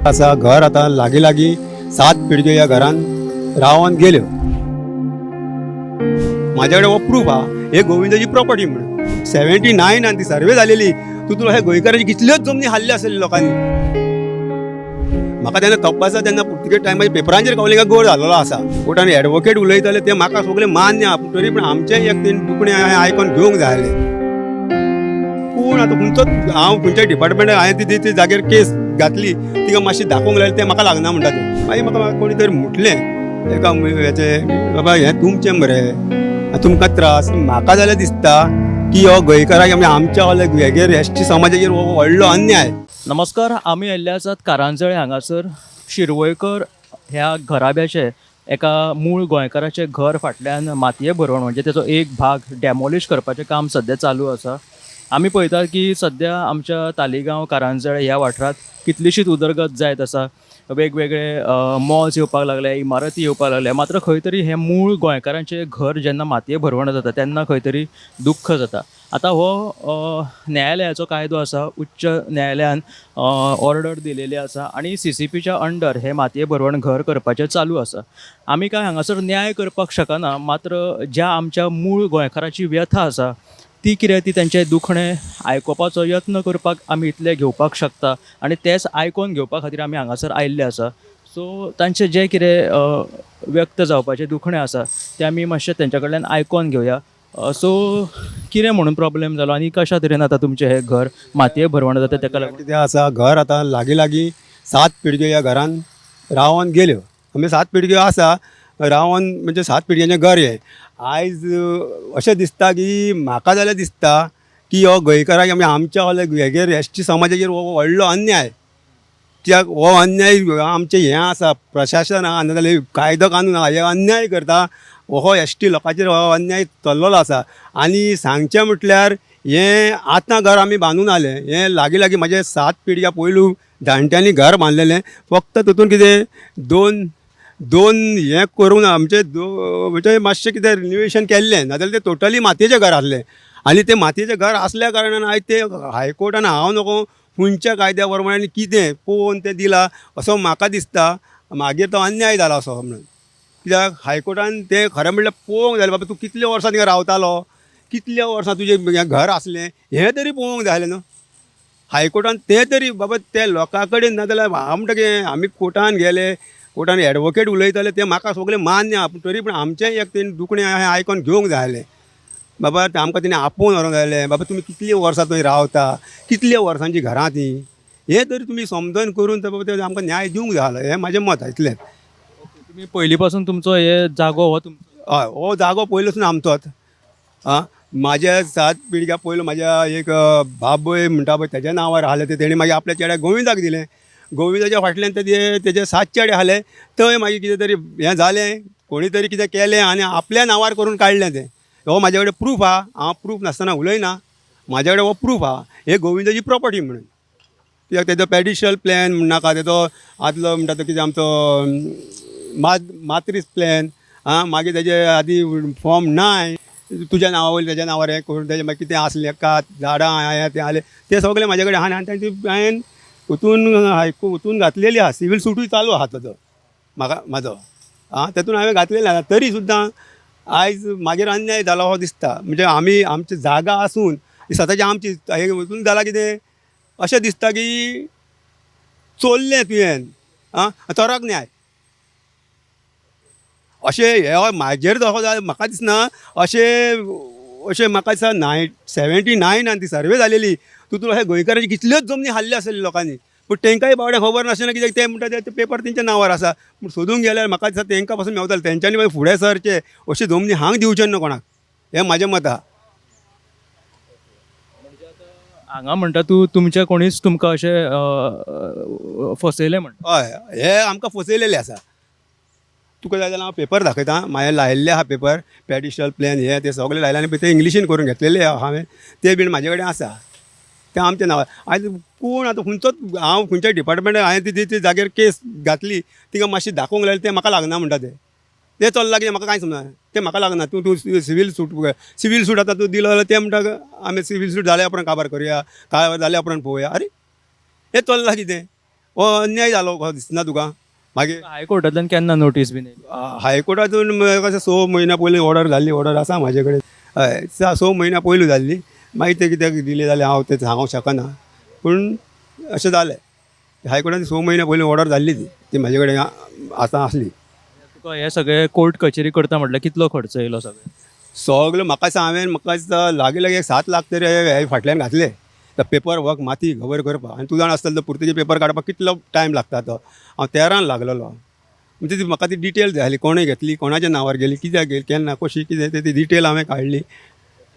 आसा घर आतां लागीं लागीं सात पिळग्यो ह्या घरान रावन गेल्यो. म्हाज्या कडेन हो प्रूफ आहा, हे गोविंदाची प्रॉपर्टी म्हणून 79 ती सर्वे जालेली. तितून अशे गोंयकारांची कितल्योच जमनी हाडल्यो आसतल्यो लोकांनी. म्हाका तेन्ना तपासा तेन्ना पुर्तुगेज टायमार पेपरांचेर गावले काय गोड जाल्लो आसा. कोर्टान एडवोकेट उलयताले ते म्हाका सगळें मान्य आहा, पूण तरी पूण आमचें एक तें दुखणें हांवें आयकोन घेवंक जाय आसलें. पूण आतां खंयचोच हांव खंयच्या डिपार्टमेंटान हांवें ती ती जाग्यार केस घातली, तिका मातशी दाखोवंक लायलें, तें म्हाका लागना म्हणटा तें. मागीर म्हाका कोणी तरी म्हटलें एका हेचें, बाबा हें तुमचें मरे, तुमकां त्रास. म्हाका जाल्यार दिसता की हो गोंयकाराक म्हणजे आमच्या हेगेर एस टी समाजाचेर हो व्हडलो अन्याय. नमस्कार, आमी आयिल्ले आसात कारांजळे हांगासर शिरवयकर ह्या घराब्याचे एका मूळ गोंयकाराचें घर फाटल्यान मातये भरवण म्हणजे तेचो एक भाग डॅमोलिश करपाचें काम सद्या चालू आसा. आमी पळयतात की सद्या आमच्या तालिगांव कारांजळे ह्या वाठारांत कितलीशीच उदरगत जायत आसा. वेगवेगळे मॉल्स येवपाक लागले, इमारती येवपाक लागल्या, मात्र खंय तरी हें मूळ गोंयकारांचें घर जेन्ना मातये भरवण जाता तेन्ना खंय तरी दुख्ख जाता. आतां हो न्यायालयाचो कायदो आसा. उच्च न्यायालयान ऑर्डर दिलेली आसा आनी सीसीपीच्या अंडर हें मातये भरवण घर करपाचें चालू आसा. आमी काय हांगासर न्याय करपाक शकना, मात्र ज्या आमच्या मूळ गोंयकाराची व्यथा आसा ती कितें ती तेंचें दुखणें आयकुपाचो यत्न करपाक आमी इतलें घेवपाक शकता आनी तेंच आयकोन घेवपा खातीर आमी हांगासर आयिल्ले आसा. सो तांचें जें कितें व्यक्त जावपाचें दुखणें आसा तें आमी मातशें तेंच्या कडल्यान आयकोन घेवया. सो कितें म्हणून प्रॉब्लेम जालो आनी कशा तरेन आतां तुमचें हें घर मातये भरवण जाता तेका लागून? कितें आसा, घर आतां लागीं लागीं सात पिळग्यो ह्या घरान रावन गेल्यो. आमी सात पिळग्यो आसा रावन, म्हणजे सात पिळग्यांचें घर हें. आयज अशें दिसता की म्हाका जाल्यार दिसता की हो गोंयकाराक म्हणजे आमच्या हेगेर एस टी समाजाचेर हो व्हडलो अन्याय. कित्याक हो अन्याय आमचें हें आसा, प्रशासन आहा नाजाल्यार कायदो कानून आहा, हे अन्याय करता. हो एस टी लोकांचेर हो अन्याय चल्लेलो आसा. आनी सांगचें म्हटल्यार हें आतां घर आमी बांदून आलें, हें लागीं लागीं म्हाजे सात पिळग्या पयलू जाणट्यांनी घर बांदलेलें. फक्त तितून कितें दोन दोन हें करून आमचें दो म्हणजे मातशें कितें रिनोवेशन केल्लें, नाजाल्यार तें टोटली मातयेचें घर आसलें. आनी तें मातयेचें घर आसल्या कारणान आयज तें हायकोर्टान हांव नको खंयच्या कायद्या प्रमाणे आनी कितें पळोवन तें दिलां असो म्हाका दिसता. मागीर तो अन्याय जाला असो म्हणून, कित्याक हायकोर्टान तें खरें म्हणल्यार पळोवंक जाय, बाबा तूं कितल्या वर्सां थिंगा रावतालो, कितल्या वर्सां तुजें हें घर आसलें हें तरी पळोवंक जाय आसलें न्हू हायकोर्टान. तें तरी बाबा ते लोकां कडेन, नाजाल्यार हांव म्हणटा की आमी कोर्टान गेले, कोर्टान एडवोकेट उलयताले ते म्हाका सगळें मान्य आहा, पूण तरी पूण आमचें एक तें दुखणें हांवें आयकोन घेवंक जाय आसलें. बाबा आमकां तेणी आपोवन व्हरूंक जाय आसलें, बाबा तुमी कितलीं वर्सां थंय रावता, कितल्या वर्सांची घरां तीं, हें तरी तुमी समजून करून ते बाबा ते आमकां न्याय दिवंक जाय आसलो. हें म्हाजें मत इतलेंच. तुमी पयलीं पासून तुमचो हे जागो हो तुमचो? हय, हो जागो पयलोसून आमचोच. आं, म्हाज्या सात पिळग्या पयलो म्हाज्या एक बाबय म्हणटा पळय तेज्या नांवार आसलें तें, तेणी मागीर आपल्या चेड्याक गोविंदाक दिलें. गोविंदाच्या फाटल्यान तेजे तेजे सात चेडे आसले, थंय मागीर कितें तरी हें जालें, कोणी तरी कितें केलें आनी आपल्या नांवार करून काडलें तें. हो म्हाजे कडेन प्रूफ आहा, हांव प्रूफ नासतना उलयना. म्हाजे कडेन हो प्रूफ आहा, हे गोविंदाची प्रॉपर्टी म्हणून. कित्याक तेजो पेडिशल प्लॅन म्हणनाका, तेजो आदलो म्हणटा तो कितें आमचो मात्रीस प्लॅन आं, मागीर तेजे आदी फॉर्म 9 तुज्या नांवा वयलें तेज्या नांवार हें करून तेजें मागीर कितें आसलें का झाडां हें तें आसलें तें सगळें म्हाजे कडेन आहा. आनी तांची हांवें हितून हायको हितून घातलेली आहा, सिवील सुटूय चालू आहा ताजो म्हाका म्हाजो आं, तेतून हांवें घातलेलें आहा. तरी सुद्दां आयज मागीर अन्याय जाला हो दिसता. म्हणजे आमी आमची जागा आसून स्वताची आमची हें वचून जालां कितें अशें दिसता की चोरलें तुवें आं, तोराक न्याय अशें हे म्हाजेर जसो जालें म्हाका दिसना. अशें अशें म्हाका दिसता 79 79 ती सर्वे जालेली, तितून अशें गोंयकारांची कितल्योच जमनी हाडल्यो आसतल्यो लोकांनी, पूण तेंकांय बावड्यांक खबर नासलें कित्याक ते म्हणटा ते पेपर तेंच्या नांवार आसा. पूण सोदूंक गेल्यार म्हाका दिसता तेंकां पासून मेवतालें. तेंच्यांनी मागीर फुडें सरचें, अशी जमनी हांग दिवचें ना कोणाक, हें म्हाजें मत आहा. हांगा म्हणटा तूं तुमचें कोणीच तुमकां अशें फसयलें म्हणटा? हय, हे आमकां फसयलेले आसा. तुका जाय जाल्यार हांव पेपर दाखयता, म्हाजे लायिल्ले आहा पेपर, पेडिशल प्लॅन हे ते सगळे लायले आनी ते इंग्लिशीन करून घेतलेले आहा हांवें, ते बीन म्हाजे कडेन आसा. ते आमच्या नांवार. आयज कोण आतां खंयचोच हांव खंयच्या डिपार्टमेंटान हांवें ती ती जाग्यार केस घातली, तिका मातशी दाखोवंक लायलें, तें म्हाका लागना म्हणटा तें. तें चल्लां कितें म्हाका कांय समजना, तें म्हाका लागना. तूं तूं सिवील सूट, सिवील सूट आतां तूं दिलो जाल्यार ते म्हणटा आमी सिवील सूट जाल्या उपरांत काबार करुया, काबार जाल्या उपरांत पळोवया. आरे, हें चल्लां कितें? हो अन्याय जालो कसो दिसना तुका? मागीर हायकोर्टांतल्यान केन्ना नोटीस बीन येयली? हायकोर्टातून कशें 6 म्हयन्या पयलीं ऑर्डर जाल्ली, ऑर्डर आसा म्हाजे कडेन. हय, 6 म्हयन्या पयलू जाल्ली. मागीर तें कित्याक डिले जालें हांव तें सांगूंक शकना, पूण अशें जालें. हायकोर्टान 6 म्हयन्या पयलीं ऑर्डर जाल्ली ती, ती म्हाजे कडेन आतां आसली. तुका हे सगळे कोर्ट कचेरी करता म्हटल्यार कितलो खर्च येयलो सगळो? सगलो म्हाका दिसता हांवें म्हाका दिसता लागीं लागीं 7 लाख तरी हे फाटल्यान घातले. तो पेपर वर्क माती खबर करपाक. आनी तूं जाणा आसतलो तो पुर्तुगेज पेपर काडपाक कितलो टायम लागता तो. हांव 13 लागलेलो. म्हणजे ती म्हाका ती डिटेल जाय आसली, कोणें घेतली, कोणाच्या नांवार गेली, कित्याक गेली, केन्ना, कशी, कितें ती डिटेल हांवें काडली.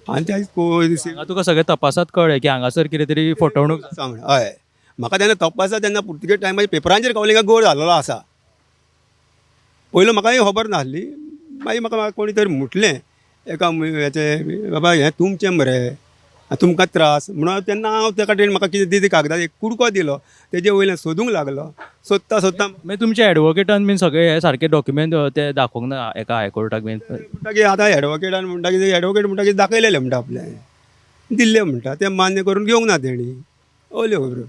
आनी त्या हांगा तुका सगळें तपासात कळ्ळें की हांगासर कितें तरी फटवणूक आसा म्हण. हय, म्हाका तेन्ना तपासा तेन्ना पुर्तुगेज टायमार पेपरांचेर गावलें काय गोळ जाल्लो आसा. पयलू म्हाका ही खबर नासली. मागीर म्हाका कोणी तरी म्हटलें एका हेचें, बाबा हें तुमचें मरे, तुमकां त्रास म्हणून. तेन्ना हांव त्या कडेन म्हाका कितें दी कागदां एक कुडको दिलो, तेजे वयल्यान सोदूंक लागलो. सोदता सोदता मागीर तुमच्या एडवोकेटान बीन सगळे हे सारके डॉक्युमेंट ते दाखोवंक ना एका हायकोर्टाक बीन? म्हणटा की आतां एडवोकेटान म्हणटा की एडवोकेट म्हणटा की दाखयलेलें म्हणटा आपलें दिल्लें म्हणटा तें मान्य करून घेवंक ना तेणी. अल्यो खबरो.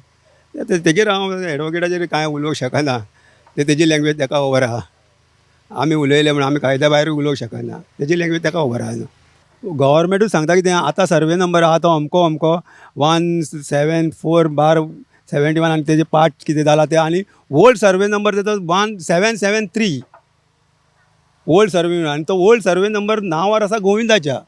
आतां तेजेर हांव एडवोकेटाचेर कांय उलोवंक शकना. ते तेजी लँग्वेज तेका खबर आहा. आमी उलयले म्हण आमी कायद्या भायर उलोवंक शकना. तेजी लँग्वेज तेका खबर आहा न्हू. गव्हर्मेंटूच सांगता कितें आतां सर्वे नंबर आहा तो अमको अमको 174/71 आनी तेजे पार्ट कितें जाला ते, आनी ओल्ड सर्वे नंबर तेजो 1773 ओल्ड सर्वे, आनी तो ओल्ड सर्वे नंबर नांवार आसा गोविंदाच्या.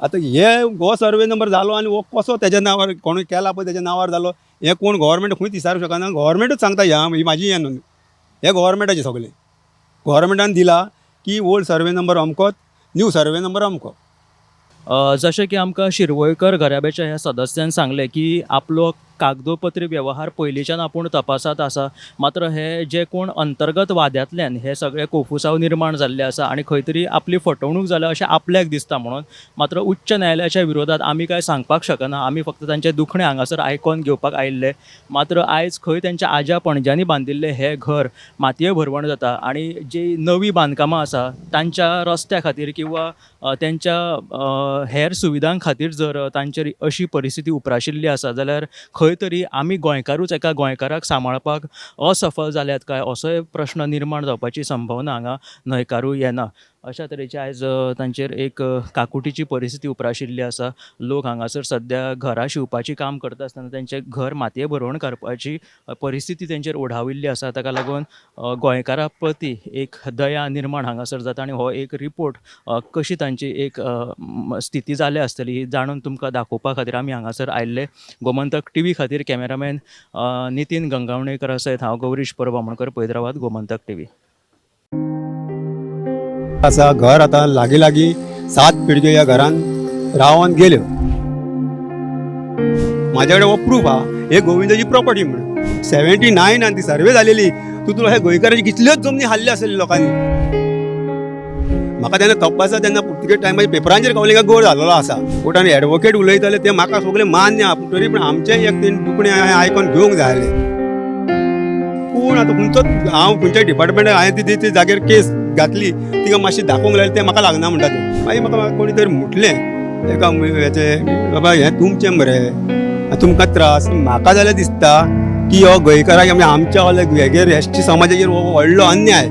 आतां हे हो सर्वे नंबर जालो आनी हो कसो तेज्या नांवार कोणूय केला पळय तेज्या नांवार जालो, हें कोण गव्हर्मेंट खंय विचारूंक शकना. गव्हर्मेंटूच सांगता ह्या ही म्हाजी हें न्हू, हें गव्हर्मेंटाचें सगळें. गव्हर्मेंटान दिला की ओल्ड सर्वे नंबर अमकोच, न्यू सर्वे नंबर अमको. जशें की आमकां शिरवयकर घराब्याच्या ह्या सदस्यान सांगलें की आपलो कागदोपत्री व्यवहार पयलींच्यान आपूण तपासात आसा, मात्र हे जे कोण अंतर्गत वाद्यांतल्यान हे सगळे कोफुसांव निर्माण जाल्ले आसा आनी खंय तरी आपली फटवणूक जाल्या अशें आपल्याक दिसता म्हणून मात्र उच्च न्यायालयाच्या विरोधात आमी कांय सांगपाक शकना. आमी फक्त तांचें दुखणें हांगासर आयकोन घेवपाक आयिल्ले. मात्र आयज खंय तेंच्या आज्या पणज्यांनी बांदिल्लें हें घर मातये भरवण जाता आनी जी नवीं बांदकामां आसा तांच्या रस्त्या खातीर किंवा तेंच्या हेर सुविधां खातीर जर तांचेर अशी परिस्थिती उप्राशिल्ली आसा जाल्यार खंय तरी आमी गोंयकारूच एका गोंयकाराक सांबाळपाक असफल जाल्यात काय असोय प्रश्न निर्माण जावपाची संभावना हांगा न्हयकारूं येना. अशा तरेची आयज तांचेर एक काकुटीची परिस्थिती उप्राशिल्ली आसा. लोक हांगासर सद्या घरां शिंवपाचीं काम करता आसतना तेंचें घर मातये भरवण करपाची परिस्थिती तेंचेर ओढाविल्ली आसा. ताका लागून गोंयकारां प्रती एक दया निर्माण हांगासर जाता आनी हो एक रिपोर्ट कशी तांची एक स्थिती जाल्या आसतली ही जाणून तुमकां दाखोवपा खातीर आमी हांगासर आयिल्ले. गोमंतक टीव्ही खातीर कॅमेरामॅन नितीन गंगावणेकर सयत हांव गौरीश परब आमोणकर, हैदराबाद, गोमंतक टीव्ही. आसा घर आतां लागीं लागीं 7 पिळग्यो ह्या घरान रावन गेल्यो. म्हाज्या कडेन हो प्रूफ आहा, हे गोविंदाची प्रॉपर्टी म्हणून 79 आनी ती सर्वे जालेली. तितून हे गोंयकारांची कितल्योच जमनी हाडल्यो आसतल्यो लोकांनी. म्हाका तेन्ना तपासा तेन्ना पुर्तुगेज टायमार पेपरांचेर गावलें काय गोळ जाल्लो आसा. कोर्टान एडवोकेट उलयताले ते म्हाका सगळें मान्य आहा, पूण तरी पूण आमचें एक तें दुखणें हांवें आयकोन घेवंक जाय आसलें. पूण आतां खंयचोच हांव खंयच्या डिपार्टमेंटाक हांवें ती जाग्यार केस घातली, तिका मातशी दाखोवंक लायलें, तें म्हाका लागना म्हणटा तें. मागीर म्हाका कोणी तरी म्हटलें एका हेचें, बाबा हें तुमचें मरे, तुमकां त्रास. म्हाका जाल्यार दिसता की हो गोंयकाराक म्हणजे आमच्या हेगेर एस टी समाजाचेर हो व्हडलो अन्याय.